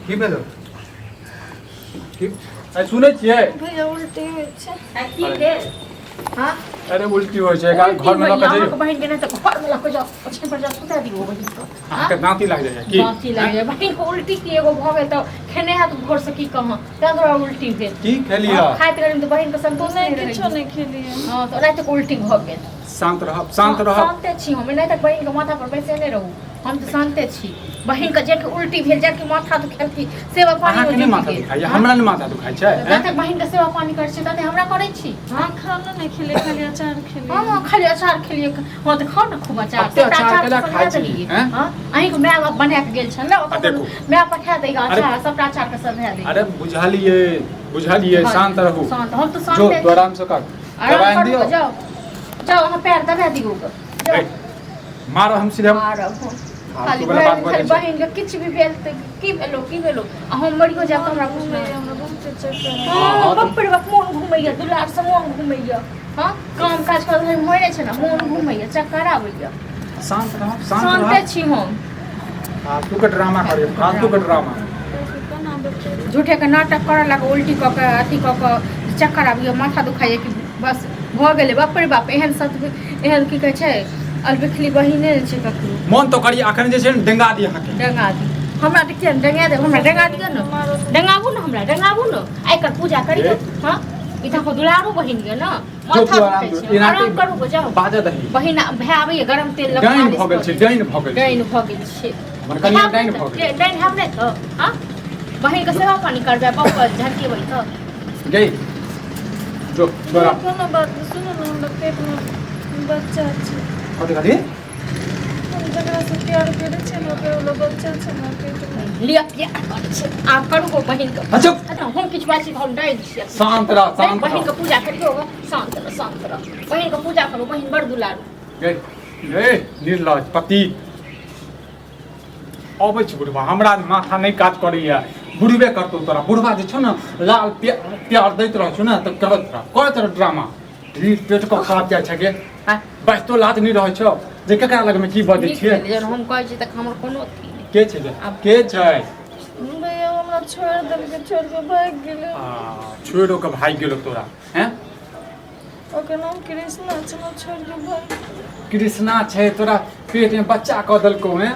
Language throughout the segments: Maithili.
की भेलो की आइ सुनै छियै भैया उल्टी होइ छै आ की भेल हाँ अरे उल्टी होइ छै एकरा उल्टी घर में लऽ होइए, कऽ अहाँके जइयौ बहिन के नहि तऽ घर में लऽ कऽ जाउ ओछाइन पर जाउ सुता दियौ बहिन के अहाँके दाँती लागि जाइए की बाँकी लागि जाय बहिन के उल्टी की एगो भऽ गेल तऽ खेने हैत भोर से की कहाँ ताहि दुआरे उल्टी भेल की खेलियै हाँ, खाइत रहली तऽ बहिन के संतोष नहि नहि रहै किछो नहि खेलियै हँ तऽ राति के उल्टी भऽ गेल शान्त रहब शान्त हाँ, रहब शान्ते छी हम नहि तऽ बहिन के माथा पर बैसेने रहू हम तऽ शान्ते छी बहिन के जे कि उल्टी भेल जे कि माथा दुखायल की सेवा पानी अहाँके नहि माथा दुखाइए हमरा नहि माथा दुखाइ छै जते हैं? बहिन के सेवा पानी करै छी तते हमरा करै छी हाँ खाना नहि खेलियै खाली अचार खेलियै हाँ खाली अचार खेलियै हाँ तऽ खाउ ने खूब अचार कते सबटा अचार अचार केला सब खाइ बना छी, देलियै हैं? हाँ अहीँके माय बाप बना के गेल छल ने आ ओतऽ देखू। माय पठा दैगा अरे- अचार सबटा अचार के सधा दै अरे बुझलियै बुझलियै शान्त रहू शान्त हम तऽ जो शान्ते तू आराम से कर आराम दबाइ करू दियौ जाओ जाओ अहाँ पैर दबा दियौ ग जाओ ए, मारो हम सीधे मारब हम। खाली फालतू वाला बात भरि खाली बजै छै बहिन के किछु भी भेल तऽ की भेलो की भेलो आ हम मरियो जायब तऽ हमरा कुछ घुमैया नहि हमरा बहुते चक्कर आबैया। हाँ हाँ, तऽ- बाप रे बाप मोन घुमैया दुलार से मोन घुमैया हाँ काम काज कर धरि मरे छै ने मोन घुमैया चक्कर आबैया शान्त रहब शान्त शान्ते रहब छी हम फालतू के ड्रामा करियो फालतू के ड्रामा केना बचेबै झूठे के नाटक करऽ लाग उल्टी कऽ के अथी कऽ के चक्कर आबैया माथा दुखाइया कि बस भऽ गेलै बाप रे बाप एहन सत एहन की कहै छै अलबिखली बहिने नहि छै ककरो मन तो करी अखन जे छै ने डेंगा दी अहाँके डंगा दी हमरा तऽ किया डंगा देब हमरा डंगा दिअ ने डंगाबू ने हमरा डंगाबू ने आइ कर पूजा करियौ हँ ई तऽ दुलारू बहिन यऽ ने जो माथा तू आराम दुखै कर, छै एना आराम के- करू गो जाउ बाजऽ दही बहिन भाय आबैए गरम तेल लऽ कऽ डाइन मालिश भऽ गेल कऽ छै दै। डाइन भऽ गेल छै डाइन भऽ गेल छै हमर कनिया डाइन भऽ गेल डाइन हैब नहि तऽ हँ बहिनके सेवा पानी करबै बाप झटकेबै तऽ गई जो तोरा कोनो बात नहि सुनू ने हमरा पेटमे बच्चा छै कथी कथी हम जकरासँ प्यार करै छियै ने ओकरे वाला बच्चा छै हमरा पेटमे लिअ प्यार करै छै आब करू गो बहिनके अच्छा अच्छा हम किछु बात छी तऽ हम डाइन छियै शान्त रह शान्त बहिनके रह पूजा करियौ ग शान्त रह शान्त रह बहिनके पूजा करू बहिन बड़ दुलारू गई गई निर्लज पति अबै छै बुढ़बा हमरा माथा नहि काज करैया बुढ़बे करतौ तोरा बुढ़बा जे छौ ने लाल प्यार दैत रहै छौ ने तऽ करैत रह करैत रह ड्रामा ढीर पेट कऽ खराब जाइ छै गे आँय बाजितो लाज नहि रहै छौ जे केकरा लगमे की बजै नीक छियै भेल जहन हम कहै छी तऽ हमर कोनो अथी नहि के छै गे? के छै भैया हमरा छोड़ि देलकै छोड़ि कऽ भागि गेलै आ छोड़ो के भागि गेलो तोरा हैं ओकर नाम कृष्णा छै हमरा छोड़ि कऽ भागि गेलै कृष्णा छै तोरा पेट में बच्चा कऽ देलकौ हैं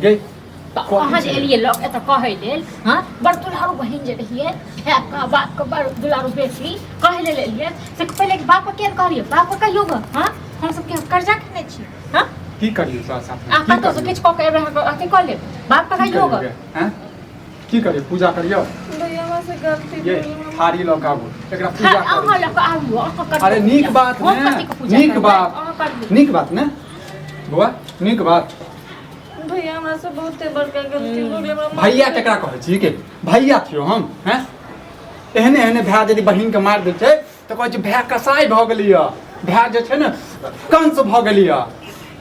गे तऽ कथी अहाँ जे छै? एलियै लग एतऽ कहै लेल हँ बड़ दुलारू बहिन जे रहियै भायके बापके बड़ दुलारू बेटी कहै लेल एलियै से पहिले बापके किया ने कहलियै बापके कहियौ गऽ हँ हमसब के कर्जा खेने छी हँ की करियौ तोरा साथ आ में की कतौसँ करियौ किछु कऽ के एबै अहाँके अथी कऽ लेब बापके की कहियौ करियौ गऽ गे हैं की करियौ पूजा करियौ भैया हमरा से गलती ये भेल हमरा थारी लऽ कऽ आबू एकरा पूजा अहाँ करै लऽ कऽ आबू अहाँ करियौ अरे नीक बात हम ने कथीके पूजा नीक करबै? बात अहाँ करियौ नीक बात ने बौआ नीक बात भैया हमरा से बहुते बड़का गलती भऽ गेलै हमरा माफ भैया कर केकरा कहै छी के भैया छियौ हम हैं एहने एहने भाय यदि बहिन के मारि दै छै तऽ कहै छै भाय कसाई भऽ गेली यऽ भाय जे छै ने कंस भऽ गेली यऽ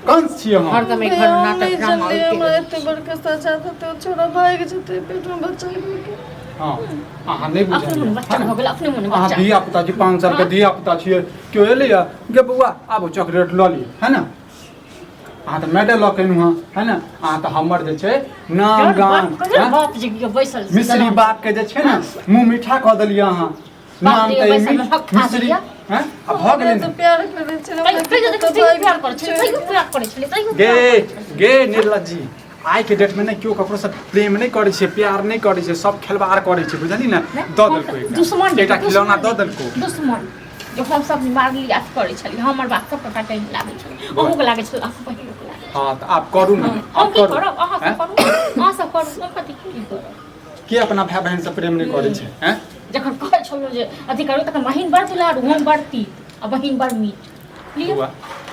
कंस छियै हम हरदम एक भैया घर हम नाटक नहि ड्रामा जानलियै होइते हमरा रहै। एते बड़का सजा देतै ओ छोड़ा भागि जेतै पेटमे बच्चा लऽ के हँ अहाँ नहि अपने मोने बुझलियै बच्चा भऽ गेल अपने मोने अहाँ बच्चा धिया पुता छी 5 सालके धिया पुता छियै केओ एलैया गे बौआ आबू चॉकलेट लऽ लिअ है ने अहाँ तऽ मेडल लऽ के एलहुँ हँ है ने अहाँ तऽ हमर जे छै नाम गाम हैं? बाप जे बैसल छै, मिश्री दलान। बाप के जे छै ने मुँह मीठा कऽ देलियै अहाँ बाप नाम रे, तऽ बैसल मे हक खा मिश्री लिअ। हैं आ भऽ गेलै तऽ ने प्यार करै छलै तैयो तैयो देखियौ, तैयो प्यार करै छलै तैयो प्यार करै छलै तैयो गे प्यार करै छलै। गे निर्लज्जी आइ के डेट में ने केओ ककरो से प्रेम नहि करै छै प्यार नहि करै छै सब खेलवाड़ करै छै बुझली ने नहि, दऽ हम देलको तऽ एकटा दुश्मन एकटा खिलौना दुश्मन दऽ देलको दुश्मन जे हम सब मारली अथी करै छलियै हमर बात सबके काटै लागै छलै अहूँके लागै छलै अहाँ बहिनोके लागै हँ तऽ आब करू ने हम आब की करू करब अहाँ हैं? सब करू अहाँ सब करू हम कथी की करब के अपना भाय बहिन से प्रेम नहि करै छै हैं जखन कहै छलहुँ जे अथी करू तखन बहिन बड़ दुलारू हम बड़ तीत आ बहिन बड़ मीठ लिअ बौआ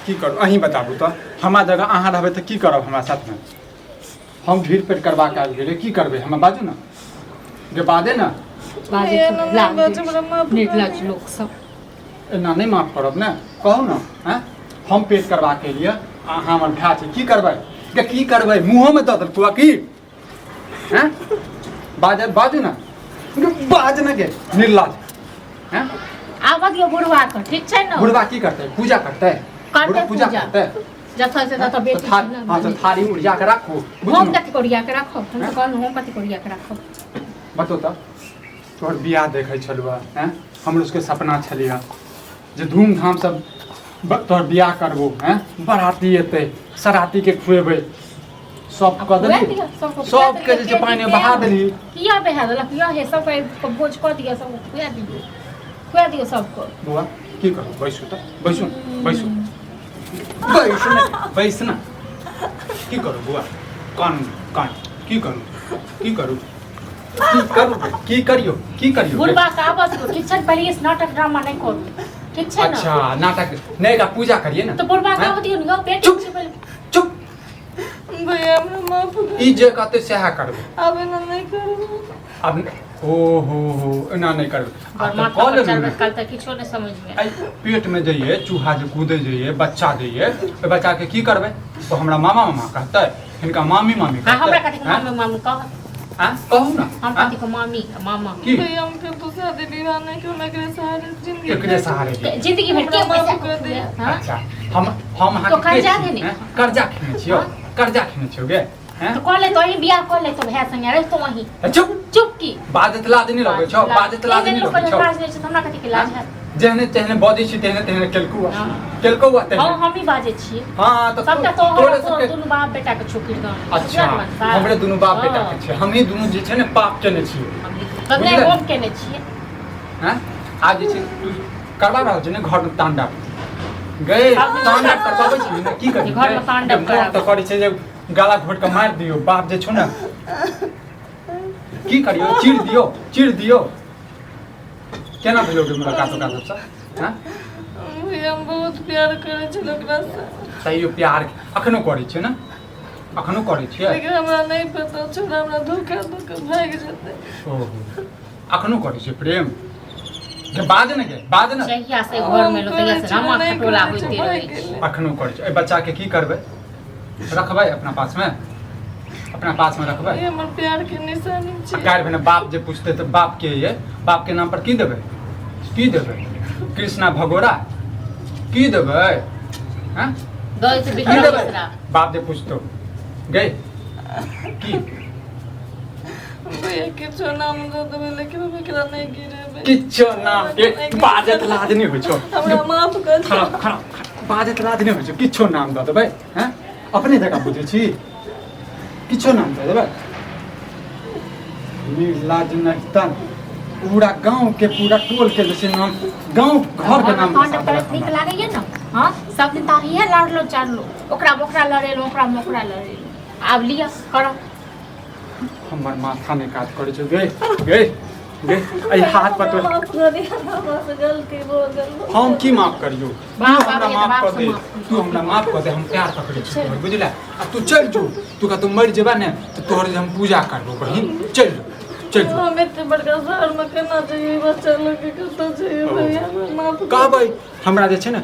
की करू अहीं बताबू तऽ हमरा जगह अहाँ रहबै तऽ की करब हमरा साथमे हम ढीर पेट करबा के आबि गेलियै की करबै हमरा बाजू ने जे बाजे ने बाजै भैया, ना लाज बाजू, हमरा माफ कर निर्लज दिअ। लोक सब एना नहि माफ करब ने कहू ने आँय हम पेट करबा के लिए अहाँ हमर भाय छै की करबै गे की करबै मुँहोमे दऽ देलकौ आ की हैं बाज बाजू ने गे बाज ने गे निर्लज हैं आबऽ दियौ बुढ़वा के ठीक छै ने बुढ़वा की करतै पूजा करतै करतै बुढ़ पूजा पूजा। करतै जतऽ से ततऽ तऽ बेटी छै ने। हँ तऽ थारी उड़िया के राखू हम बुझलहुँ कथी कोरिया के राखब हम तऽ कहलहुँ हम कथी कोरिया के राखब बतो तऽ तोहर बियाह देखै छलहुँ हैं हमरो सबके सपना छलियै जे धूमधाम सब तोहर बियाह करबो हैं बराती एतै सरातीके खुएबै सब कऽ खुआ देली दिअ, सबके खुआ सबके दिअ, जे छै पानिमे बहा देली किया बहा देलक यह हे सबके भोज कऽ दिअ सबके खुआ दियौ खुआ दियौ सबके बौआ की करू बैसू तऽ बैसू बैसू बैसू ने बैस ने की करू बौआ कान कान की करू की करू की करू की करियो की करियो बुढ़बा के आबऽ दियौ ठीक छै ने पहिले से नाटक ड्रामा नहि करू ठीक छै ने अच्छा नाटक नहीं का पूजा करिए ना तऽ बुढ़बा के हैं? आबऽ दियौ ने यौ बेटी चुप। छै पहिले चुप भैया हमरा माफ कर ई जे कहते सएह करबै आब एना नहि करब आब ओ हो हो एना नहि करबै आब तऽ माथा कऽ पर लेलहुँ चढ़बै ने। काल तऽ किछो नहि समझमे एहि पेटमे जइए चूहा जे कूदै जइए बच्चा जइए ओहि बच्चाके की करबै ओ हमरा मामा मामा कहतै हिनका मामी मामी हाँ हमरा कहतै कथी हैं? मामी मामी कह आँ? कहू ना हम आँ? कथी के मामी मामा की भैया हम फिर तो शादी विवाह नहीं क्यों एकरे सहारे जिंदगी एकरे सहारे जी जिंदगी भर के हमरा पैसा माफ कर दे। हाँ अच्छा हम हम अहाँके तो कर्जा के छी, देने। हैं? कर्जा खेने छियौ कर्जा खेने छियौ गे हैं तो कह ले तो ही बियाह कर ले तो भैया संगे रह तो वहीं चुप चुप की बाजत लाज नहि लगै छौ बाजत लाज नहि लगै छौ लाज नहि छै तऽ हमरा कथी के लाज है जेहने तेहने बजै छी तेहने तेहने केलकौ हाँ। केलकौ आ तेहने हाँ हम ही बाजै छियै हाँ तऽ सबटा तोरे तोहर सबके दुनू बाप बेटा के छौ किरदान अच्छा हमरे दुनू बाप बेटा के छै हमही दुनू जे छै ने पाप केने छियै तब नहि बुझलियै? हम केने छियै हैं आज जे छै तू करवा रहल छै ने घर में तांडव गए तांडव करवाबै छी ने की करी घर में तांडव मोन तऽ कराबै। करै छै जे गाला घोट के मारि दियौ बाप जे छौ ने की करियौ चीर दियौ चीर दियौ केना भेलौ गे मुलाकात ओकरा सबसँ हैं भैया हम बहुत प्यार करै छल ओकरासँ तैयो प्यार अखनो करै छियै ने अखनो करै छियै लेकिन हमरा नहि पता छल हमरा धोखा दऽ कऽ भागि जेतै ओहो अखनो करै छियै प्रेम गे बाज ने गे बाज ने जहिया से घर में लो तहिया से रामा नहि खटोला करै होइते छै, रहै भागि छै गेलै। अखनो करै छियै एहि बच्चाके की करबै रखबै अपना पासमे अपना पासमे रखबै ई हमर प्यार के निशानी आ छै काल्हि भेने बाप जे पूछतै तऽ बाप के ये बाप के नाम पर की देबै की देबै कृष्णा भगोड़ा की देबै हैं दही से की बिगड़ल देबै मिश्रा बाप जे पूछतो गई की भैया किछो नाम दऽ देबै लेकिन हम एकरा नहि गिरेबै किछो नाम के बाजत लाज नहि होइ छौ हमरा माफ कर दिअ। खराब खराब खराब। बाजत लाज नहि होइ छौ किछो नाम दऽ देबै हैं अपने जकाँ बुझै छी किछो नाम दऽ देबै निर्लाज नहितन पूरा गाँव के पूरा टोल के जे छै नाम गाँव घर के नाम कांड करैत नीक लागैया ने हँ सब दिन तऽ अहींए लड़लो चढ़लो ओकरा ओकरा लड़ेलहुँ ओकरा ओकरा लड़ेलहुँ आब लिअ करऽ हमर माथा नहि काज करै छै गे गे गे एहि हाथ पर तोरा माफ कऽ दिअ हमरा से गलती भऽ गेल हम की माफ करियौ तू बाप हमरा बाप माफ बाप कऽ से दे माफ करियौ। तू हमरा माफ कऽ दे हम प्यार पकड़ै छी तोहर बुझले आ तू चलि जो तू कतौ मरि जेबा ने तऽ तोहर जे हम पूजा करबो बहिन चलि जो चलि जो हम एते बड़का शहर में केना जइयै बच्चा लऽ के कतऽ जइयै भैया हमरा माफ कर कहबै हमरा जे छै ने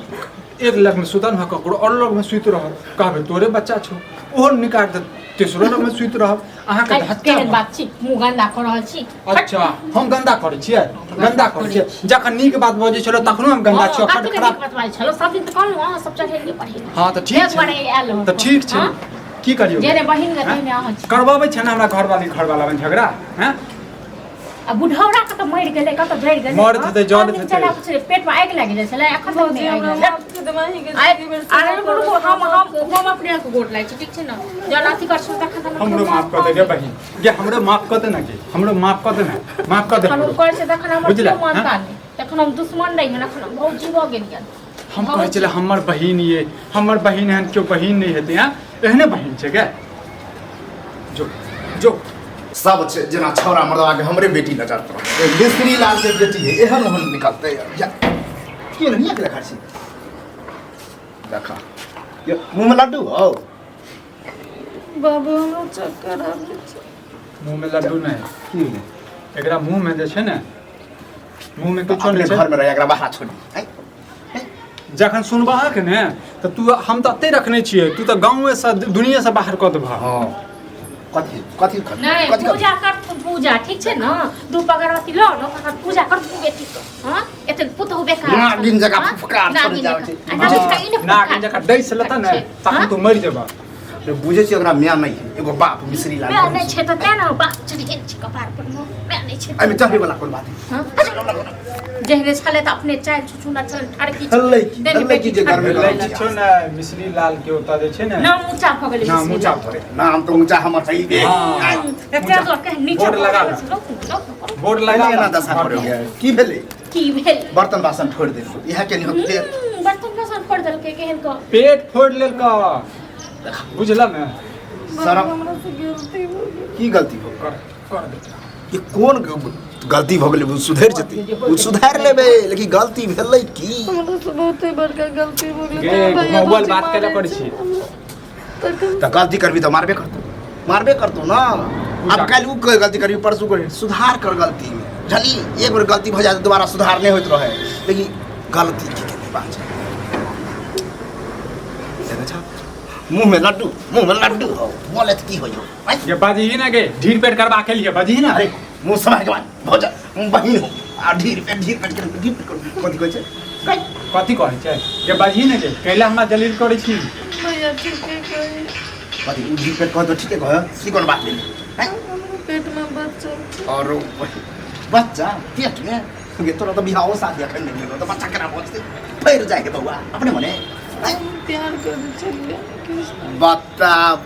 एक लगमे सुतल हँ ककरो आओर लगमे सुति रहब कहबै तोरे बच्चा छौ ओहो निकालि देत तेसरो लगमे सुति रहब अहाँके धक्का केहन बात छी मुँह गन्दा कऽ रहल छी अच्छा हम गन्दा करै छियै गन्दा करै छियै जखन नीक बात बजै छलहुँ तखनो हम गन्दा छियै कथी खराब नीक बात बाजै छलहुँ सब दिन तऽ कहलहुँ अहाँ सब चढ़ेलियै पढ़ेलियै हँ तऽ ठीक छै आयल तऽ ठीक छै की करियौ जेने बहिन के तेहने अहाँ छी करबाबै छै ने हमरा घरवाली घरवालामे झगड़ा हैं आ बुढ़ौरा कतऽ मरि गेलै कतऽ जरि गेलै मरैत हेतै, जरैत सब दिन हेतै। चला छलै पेटमे आगि लागि जाइ छलै एखन तक भौजी नहि आगि हमरा लागल माफ कर देब अहीं के आइ जिंदगी भरि आरे सेवा रुकू रुकू करब, हम माफ हम कर हम अपने के गोर लागै छी ठीक छै ने जहन अथी कर छी तखन तऽ हमरो माफ कऽ दे गे बहिन गे हमरो माफ कऽ दे ने गे हमरो माफ कऽ दे ने माफ कऽ दे तखन ओ हमरो। करै छै तखन हमर बुझले, केओ मानता हँ? नहि तखन हम दुश्मन नहि हन एखन हम भौजी भऽ गेलियनि हम कहै छलै हमर बहिन ये हमर बहिन एहन केओ बहिन नहि हेतै हँ एहने बहिन छै गे जो जो सब छै जेना छौड़ा मर्दवा के हमरे बेटी नजर पड़ल मिस्त्री लाल के बेटी है एहन ओहन निकलते या के नहीं के देखा छी देखा ये मुंह में लड्डू हो बाबू हमरा चक्कर आबै छै मुँह में लड्डू नहि की भेलै? एकरा मुँह में जे छै ने मुँह में किछो अपने नहि छै घर में रह एकरा बाहर छोड़ी आँय? जखन सुनबहक ने तऽ तू हम तऽ एते रखने छियै तू तऽ गाँवेसँ दुनियासँ बाहर कऽ देबह हाँ कथी कथी कथी नहि कथी पूजा करथुन पूजा पूजा ठीक छै ने धूप अगरबत्ती लऽ ने ओकर बाद पूजा कर दू बेटी के हां एते पुतहु बेकार नागिन जकाँ हाँ? फुफकार छोड़ि नागिन जाबै जकाँ। छै। आ नागिन जकाँ ई ने नागिन फुफकार। जकाँ डसि लेतऽ ने तखन हाँ? तू मरि जेबह से बुझै छियै ओकरा माय नहि है एगो बाप मिश्री लाल माय नहि छै तऽ तें ने बाप चढ़ि गेल छै कपार पर मे माय नहि छै एहिमे चढ़ै वाला कोन बात है हाँ? जेहने छलै तऽ अपने चालि छुछुना छल ठड़की छल। छलै की? तेहने छलै की जे बेटी घरमे ठड़की भेलै छल। किछो ने मिश्री लाल के ओतऽ जे छै ने नाम ऊँचा भऽ गेलै नाम मिश्री ऊँचा लाल। भऽ गेलै। नाम तऽ ऊँचा हमर है बे हाँ। तऽ तें दुआरे कहे नीचा बोर्ड लगा भऽ ला। गेल छै, रोकू, रोकू, रोकू। बोर्ड लगा एना दशा पड़ि गेल की भेलै की भेल बर्तन बासन फोड़ि देलकै इएह के नहि फेर बर्तन बासन फोड़ि देलकै केहन कऽ पेट फोड़ि लेलकऽ बुझल ने शरम हमरा से गलती हो गेल की गलती भऽ गेल कर कर बेटा ई कोन गलती भऽ गेलै ओ सुधरि जेतै ओ सुधारि लेबै लेकिन गलती भेलै की हमरा से बहुते बड़का गलती हो गेल गे, तोरा भैया घुमौल रोजी बात केला मारै करै छै छी। हमरा। तखन तऽ गलती करबी तऽ मारबे करतौ मारबे करतौ ने आब काल्हि ओ गलती करबी परसू करबी सुधार कर गलतीमे बुझली एक बेर गलती भऽ जाय तऽ दोबारा सुधार नहि होइत रहै लेकिन गलती की केने बात छै देखै छह मुँहमे लड्डू मुँहमे लड्डू हौ बोले तऽ की होइ हौ आँय? ये बाजही ना गे ढीर पेट करबा के लिए बाजही ना अरे मुँह सम्हारि के बाज भऽ बहिन हो आ ढीर पेट ढीर पेट कर ढीर पेट कर कथी कहै छै कथी कहै छै ये बाजही ना गे कैला हमरा जलील करै छी भैया ठीके कही कथी उ ढीर पेट कहै तऽ ठीके कहै ई कोन बात भेलै आँय? हमरा पेट में बच्चा छै और बच्चा पेट में गे तोरा तऽ बियाहो शादी अखन नहि भेलौ तऽ बच्चा केना भऽ जेतै फैर जाइ है बौआ अपने मने आँय? हम प्यार करै छलियै कृष्ण बताब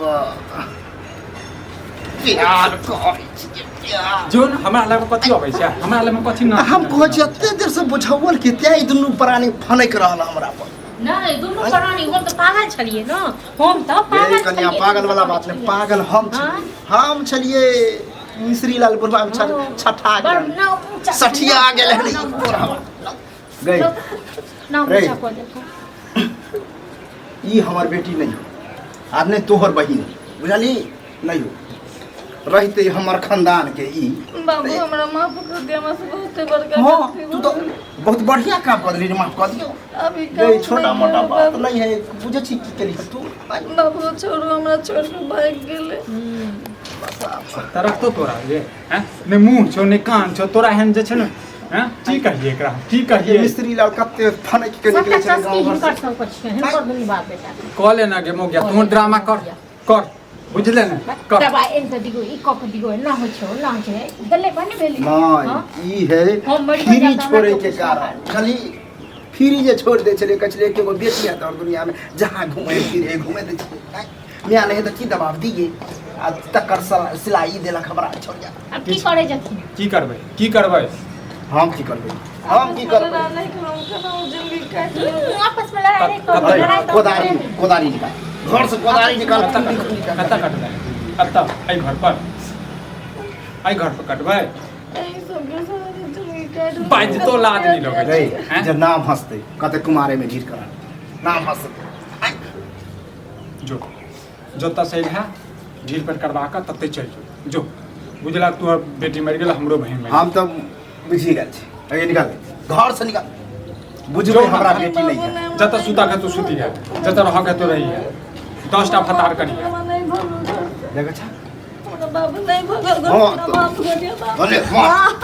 प्यार करै छियै प्यार जो न हमरा लग कथी अबै छै हमरा लग कथी ना हम कहै छी एते देर से बुझौल के तें ई दुनू प्राणी फनकि रहल हमरा पर नहि दुनू प्राणी हम तऽ पागल छलियै ने हम तऽ ये पागल कनिया छलियै पागल वाला बात नहि पागल हम हाँ? छलियै हम छलियै मिश्री लाल बुढ़वा में छठा बड़ गेल नाम ऊँचा सठिया गेल हन ई बुढ़वा गई नाम रे। ऊँचा कऽ देलकै ई हमर बेटी नहीं हो आ नहि तोहर बहिन हो बुझली नहीं हो रहते हमर खानदान के ई बाबू हमरा माफ कर दिया हमरा से बहुते बड़का हाँ गलती तू भऽ तो गेल। बहुत बढ़िया काम कर देली माफ कर दियो अभी ये काम छोटा नहीं मोटा है, बात बाबू। नहीं है बुझे छी की केली तू बाबू छोड़ू हमरा छोड़ के भागि गेलै तऽ रखतो तोरा ये हैं ने मुँह छौ ने कान छौ तोरा एहन जे छै ने हैं की कहिए एकरा की ये कहिए मिस्त्री लाल कते फनक के सबटा निकले छै चस्की गाँव घर हिनकर से सबके छै हिनकर दुनू बाप बेटा के। कऽ लेना गे मोगिया तू ड्रामा कर कर बुझले ने कर दबाई एन तऽ दिगो ई कऽ के दिगो एना होइ छै ओना होइ छै भेलै भने भेलै नहीं हाँ? ई है हम मरि फ्री जायब तऽ हमरा छोड़े केओ के पूछबो कारण खाली फ्री जे छोड़ दै छलै कहै छलै एगो बेटी है तोहर दुनिया में जहाँ घूमे फिरे घूमे दै छलै मियाँ नहीं तऽ की दबाव दिए आ तकर सिलाई देलक हमरा छोड़िया आब की करै जथिन की करबै की करबै हम की करबै हम की करबै लड़ाई नहीं करू केना जिंदगी काटि लेबै। आपस में लड़ाई नहीं करू कतऽ- लड़ाई तऽ कोदारी होते नहीं। कोदारी निकाल घर से कोदारी निकाल कतऽ कतऽ कटबै कतऽ एहि घर पर एहि घर पर कटबै एहि सबके सहारे जिंदगी काटि लेबै। बाजतो लाज नहि लगै रे छै हैं? जे नाम हंसतै कते कुमारे में ढीर कर नाम हंसतै जो जतऽ से अइलहे ढील पर करबा कऽ ततै चलि जो जो बुझला तोहर बेटी मरि गेल हमरो बहिन मरि गेल हम तऽ बुझि गेल छी अरे निकाल घर से निकाल बुझबै हमरा बेटी नहीं है जतऽ सुता के तू सुती है जतऽ रह के तो रही है 10टा फतार करी है हमरा नहीं भगल घर से। देखै छ हमरा बाबू नहीं भगल घर हाँ, हमरा तो- माफ कर दिया बाबू। अरे माँ